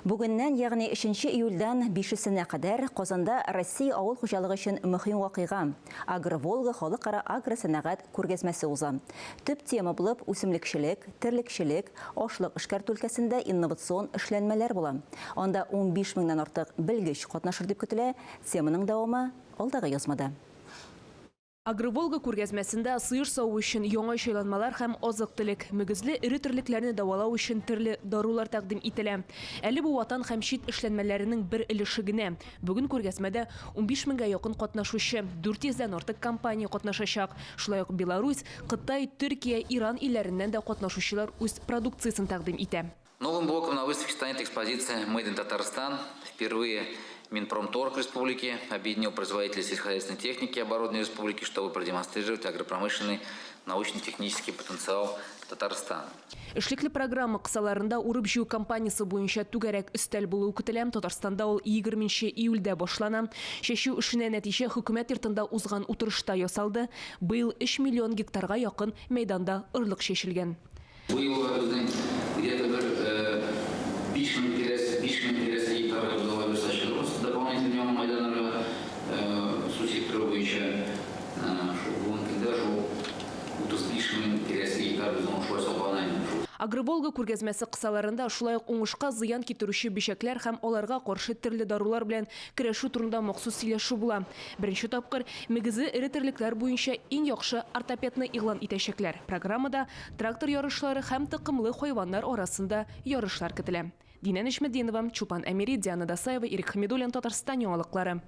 Бүгеннән, ягъни өченче июльдән бишесенә кадәр Казанда Россия авыл хуҗалыгы өчен мөһим вакыйга, АгроВолга халыкара агросәнәгать күргәзмәсе уза. Төп тема булып үсемлекчелек, терлекчелек, ашлык эшкәртү өлкәсендә инновацион эшләнмәләр була. Анда 15 меңнән артык белгеч катнашыр дип көтелә. Теманың дәвамы алдагы язмада. АгроВолга күргәзмәсендә сыер саву өчен яңа җайланмалар һәм азык-төлек, мөгезле эре терлекләрне дәвалау өчен төрле дарулар тәкъдим ителә. Әле бу ватан һәм чит эшләнмәләренең бер өлеше генә. Бүген күргәзмәдә 15 меңгә якын катнашучы, 400 дән артык компания катнашачак. Шулай ук Беларусь, Кытай, Төркия, Иран илләреннән дә катнашучылар үз продукциясен тәкъдим итә. Новым блоком на выставке станет экспозиция Made in Татарстан. Впервые Минпромторг республики объединил производителей сельскохозяйственной техники и оборудования республики, чтобы продемонстрировать агропромышленный научно-технический потенциал Татарстана. Эшлекле программа кысаларында урып-җыю кампаниясе буенча түгәрәк өстәл булуы көтелә. Татарстанда ул 20 нче июльдә башлана. Чәчү эшенә нәтиҗә Хөкүмәт йортында узган утырышта ясалды. Быел өч миллион гектарга якын мәйданда орлык чәчелгән. Бу елга безнең где-то бер 5000 тирәсе, 5000 тирәсе гектарга без алай булса чыгабыз дополнительно яңа мәйданнарга су сиптерү буенча. Шул бүгенге көндә шул 35 мең тирәсе гектар безнең шулай саклана инде. Шул. Агроволга күргәзмәсе кысаларында шулай ук уңышка зыян китерүче бөҗәкләр һәм аларга каршы төрле дарулар белән көрәшү турында махсус сөйләшү була. Беренче тапкыр мөгезле эре терлекләр буенча иң яхшы ортопедны игълан итәчәкләр. Программада трактор ярышлары һәм токымлы хайваннар арасында ярышлар көтелә. Динә Нәҗметдинова, Чулпан Әмири, Диана Дасаева, Ирек Хәмидуллин, Татарстан яңалыклары.